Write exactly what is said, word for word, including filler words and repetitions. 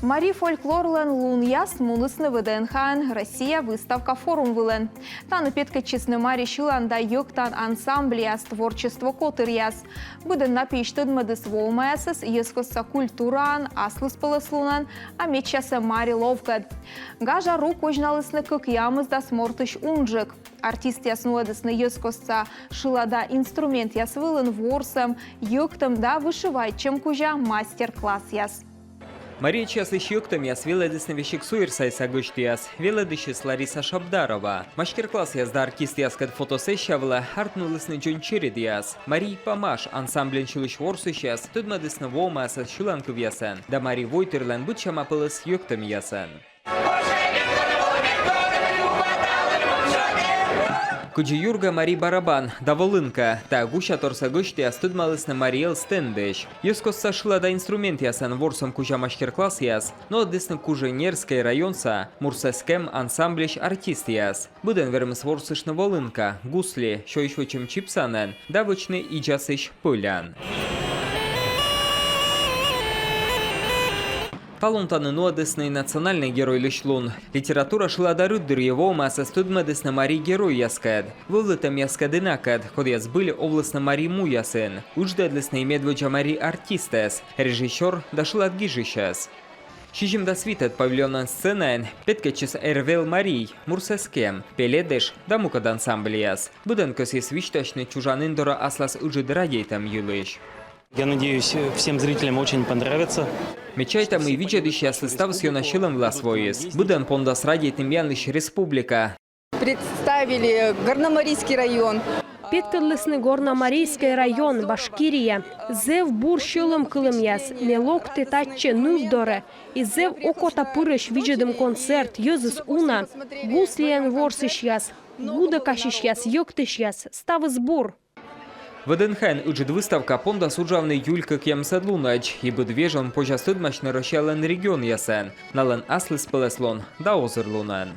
Марий фольклорлӧн лунъяс мунісны ВДНХ-ын «Россия» выставка-форум вылын. Тані петкӧдчисны марий сьылан да йӧктан ансамбльяс, творчество котыръяс. Быдӧн на пиысь тӧдмӧдіс воӧмаясӧс йӧзкостса культураӧн, аслыспӧлӧслунӧн, а медсясӧ мари ловкӧд. Гажа ру козьналісны кӧкъямысдас мортысь унджык. Артистъяс нуӧдісны йӧзкостса шылада инструментъяс вылын ворсӧм, йӧктӧм да вышивайтчӧм кузя мастер-классъяс. Мариечьяслысь йӧктӧмъяс велӧдісны весиг суйӧр сайса гӧсьтъяс. Велӧдысьыс Лариса Шабдарова. Мастер-классъяс да артистъяскӧд фотосессия вылӧ артмывлісны дзонь чередъяс. Марий памаш ансамбльын сьылысь ворсысьяс тӧдмӧдісны воӧмаясӧс сьыланкывъясӧн да марий войтырлӧн быдсяма пӧлӧс йӧктӧмъясӧн. Кыдзи юргӧ марий барабан да волынка, та гусяторсӧ гӧсьтъяс тӧдмалісны Марий Эл стендысь. Йӧзкостса шылада инструментъясӧн ворсӧм кузя мастер-классъяс нуӧдісны Куженерскӧй районса «Мурсӧскем» ансамбльысь артистъяс. Быдӧн вермис ворсыштны волынка, гусли, сёйысь вӧчӧм чипсанӧн да вӧчны идзасысь пӧлян. Талун тані нуӧдісны национальнӧй геройлысь лун. Литература шылада рыт дырйи воӧмаясӧс тӧдмӧдісны марий геройяскӧд, вӧвлытӧмъяскӧд и накӧд, кодъяс збыль овлісны марий муясын. Ыдждӧдлісны и медводдза марий артистӧс, режиссёр да шылад гижысьӧс. Сизимдас витӧд павильонын сценаын петкӧдчис «Эрвел марий», «Мурсӧскем», «Пеледыш» да мукӧд ансамбльяс. Быдӧн кӧсйис висьтасьны чужан ин дорӧ аслас ыджыд радейтӧм йылысь. Я надеюсь, всем зрителям очень понравится. Ме чайта, мый видзӧдысьяслы ставыс ёна сьӧлӧм вылас воис. Быдӧн пондас радейтны миянлысь республика. Представили Горномарийский район. Петкӧдлісны Горномарийскӧй район, Башкирия. Зэв бур сьӧлӧмкылӧмъяс. Ме локті татчӧ ныв дорӧ. И зэв окота пырӧсь видзӧдім концерт, йӧзыс уна. Гуслиӧн ворсысьяс, гудӧкасьысьяс, йӧктысьяс, ставыс бур. ВДНХ-ын ыджыд выставка пондас уджавны июль кӧкъямысӧд лунӧдз, и быд вежон позяс тӧдмасьны Россиялӧн регионъясӧн налӧн аслыспӧлӧслун да озырлунӧн.